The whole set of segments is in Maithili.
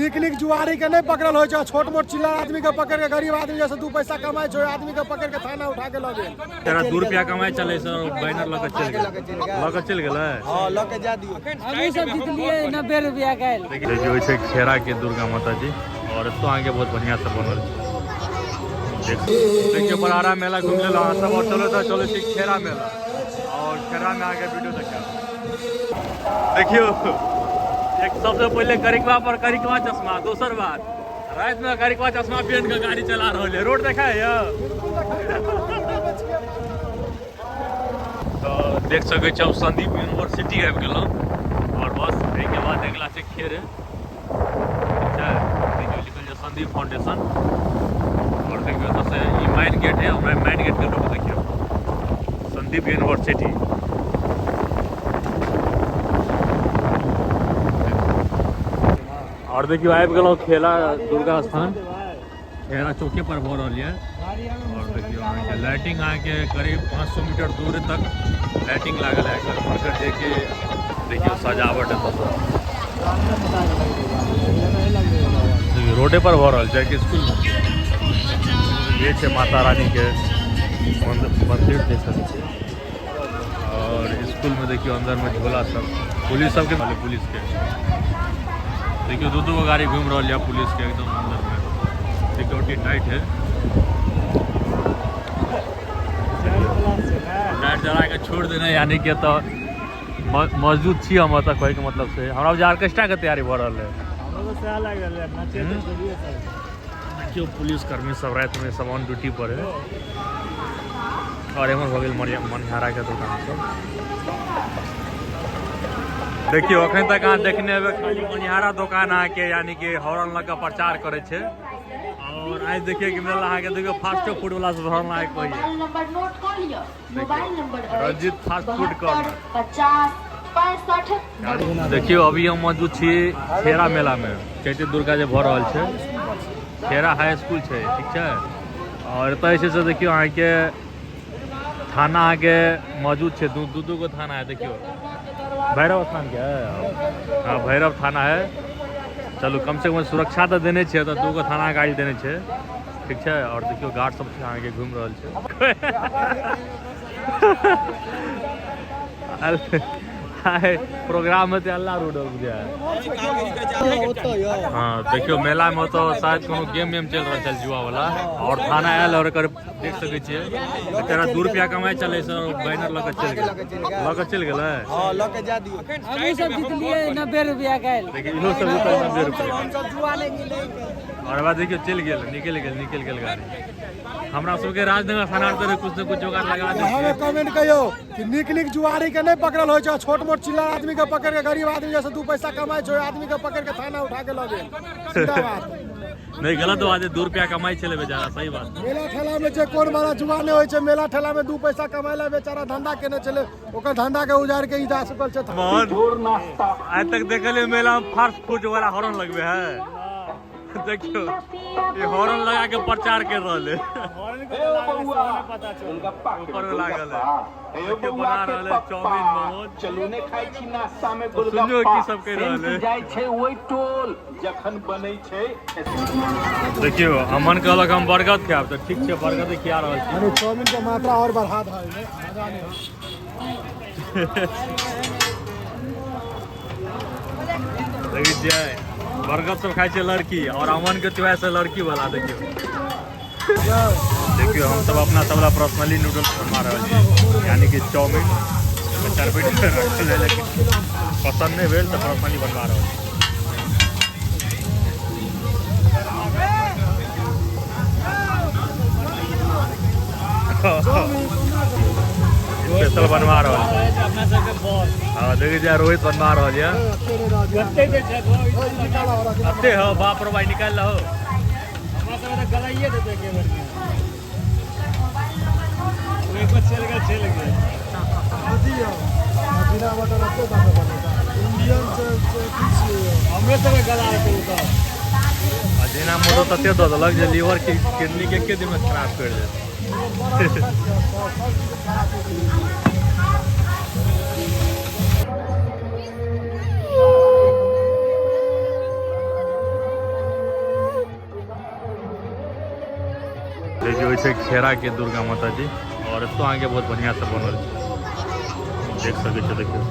नीक नीक जुआरी के नहीं पकड़ल होइ छै, छोट मोट चिल्लर आदमी के पकड़ के गरीब आदमी जैसे 2 पैसा कमाइ छै, आदमी के पकड़ के थाना उठा के लऽ गेल। तेरा 2 रुपया कमाइ चलै सर, बैनर लऽ के चलि गेल, लऽ के चलि गेलै। हां, लऽ के जा दियौ। हमहूँ सब जीतलियै 90 रुपया काल्हि। देखियौ छै खेड़ा के दुर्गा माता जी, और एतौ अहाँके बहुत बढ़िया से बनल छै। देखियौ बड़ारा मेला घुमि लेलहुँ अहाँ सब, और चलो तऽ चलै छी खेड़ा मेला, और खेड़ा में अहाँके वीडियो देखायब। देखियौ एक सबसे पहले करिकवा पर करिकवा चश्मा, दोसर बात राति में करिकवा चश्मा पहन के गाड़ी चला रहल है, रोड देखा है। तो देख सकै छी हम संदीप यूनिवर्सिटी आबि गेलहुँ, और बस एहिके बाद अगिला छै खेरे। अच्छा, देखियौ लिखल छै संदीप फाउंडेशन, और देखियौ एतऽ से ई मेन गेट है, हमरा मेन गेट के लुक देखियौ, संदीप यूनिवर्सिटी। और देखियौ आबि गेलहुँ खेला दुर्गा स्थान, खेला चौके पर भऽ रहल यऽ। और देखियौ अहाँके लाइटिंग अहाँके करीब 500 मीटर दूर तक लाइटिंग लागल है, एकर मरकट जे कि देखियौ सजावट एतऽ सँ। देखियौ रोडे पर भऽ रहल छै कि स्कूल में। ये छै माता रानी के मंदिर देख सकै छी। और स्कूल में देखियौ अंदर में झोला सब, पुलिस सबके, पुलिस के देखियौ दू दू गो गाड़ी घूमि रहल यऽ पुलिस के एकदम अंदर में, सिक्योरिटी टाइट है। लाइट जरा के छोड़ देने, यानी कि एतऽ मौजूद छी हम एतऽ, कहैके मतलब से हमरा बुझाय ऑर्केस्ट्रा के तैयारी भऽ रहल है। देखियौ पुलिस कर्मी सब राति में सब ऑन ड्यूटी पर है। और एम्हर भऽ गेल मनिहारा के दुकान सब। देखियौ अखन तक अहाँ देखने हेबै खाली मनिहारा दुकान अहाँके यानी कि हॉर्न लऽ कऽ प्रचार करै छै। और आइ देखियौ कि मिलल अहाँके, देखियौ फास्टो फूड वाला सब हॉर्न लगा कऽ कहैया। मोबाइल नंबर नोट कऽ लिअ। मोबाइल नंबर अछि रंजीत फास्ट फूड 72, कॉर्नर। 50, 65। देखियौ अभी हम मौजूद छी खेड़ा मेला में, चैती दुर्गा जे भऽ रहल छै, खेड़ा हाई स्कूल छै, ठीक छै। और एतऽ जे छै से देखियौ अहाँके थाना अहाँके मौजूद छै, दू दू गो थाना है। देखियौ भैरव स्थान के है, हाँ भैरव थाना है। चलू कम से कम सुरक्षा तऽ देने छै, एतऽ 2 गो थाना गाड़ी देने छै, ठीक छै। और देखियौ गार्ड सब छै अहाँके घुमि रहल छै। आइ प्रोग्राम में तऽ अल्लाह रोड बुझाय। हाँ देखियौ मेला में तऽ शायद कोनो गेम वेम चलि रहल छल जुआ वाला, और थाना आयल और एकर देख सकै छियै बेचारा 2 रुपया कमाइ चलै सर, बैनर लऽ के चलि गेल, लऽ के चलि गेलै। हां, लऽ के जा दियौ। हमहूँ सब जीतलियै 90 रुपया काल्हि। देखियौ इहो सब जीतल 90 रुपया। हम सब जुआ नहि गेलै। और बाद देखियौ चलि गेल, निकलि गेल, निकलि गेल गाड़ी। हमरा सबके राजनगर थाना तर कुछ न कुछ जोगाड़ लगा दै हमें छै। कमेंट कहियो कि नीक नीक जुआरी के नहीं पकड़ल होइ छै, छोट मोट चिल्लर आदमी के पकड़ के गरीब आदमी जैसे 2 पैसा कमाइ छै, आदमी के पकड़ के थाना उठा के लऽ गेल। सीधा बात। नहीं गलत बात है, 2 रुपया कमाइ छलै बेचारा, सही बात। मेला ठेला में जे कोन बड़ा जुआ नहीं होइ छै, मेला ठेला में 2 पैसा कमाइ ला बेचारा धंधा केने छलै, ओकर धंधा के उजाड़ के ई जा चुकल छै। मोहन, आइ तक देखलियै मेला में फास्ट फूड वाला हॉर्न लगबे है। देखियौ ई हॉर्न लगा के प्रचार कर रहल है। ऊपर में लागल है। देखियौ बना रहल है चाउमीन मोमोज। चलू ने खाइ छी नाश्ता में तो गोलगप्पा। सुनियौ की सब कहि रहल है। सेंट जाइ छै ओहि टोल जखन बनै छै। देखियौ अमन कहलक हम बर्गर खायब, तऽ ठीक छै बर्गर खिया रहल छी। अरे चाउमीन के मात्रा और बढ़ा दहल ने, मजा नहीं हो। देखै छियै बर्गर सब खाइ छै लड़की, और अमन के चॉइस से लड़की वाला। देखियौ देखियौ हम सब अपना सब ला पर्सनली नूडल्स बनवा रहल छी, यानी कि चाउमीन चरबी रखल है, लेकिन पसंद नहीं भेल तऽ पर्सनली बनवा रहल छी। स्पेशल बनवा रहल छी। हाँ देखै छियै रोहित बनवा रहल यऽ। अते हो बाप रे भाई, निकालि लहो। अजीना मोटो तते दऽ देलक जे लीवर के किडनी के एके दिन में खराब कर देत। देखियौ छै खेड़ा के दुर्गा माता जी और एतौ अहाँके बहुत बढ़िया से बनल छै, देख सकै छियै। देखियौ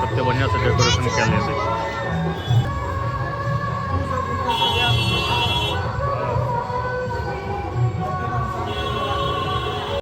कते बढ़िया से डेकोरेशन कयल हेतै।